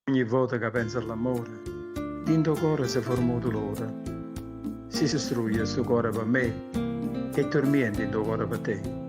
Ogni vota ca penso all'ammore, dint' 'o core se forma 'o dulore. Si se struje 'stu core pe' me, che turmiento dint' 'o core pe' te.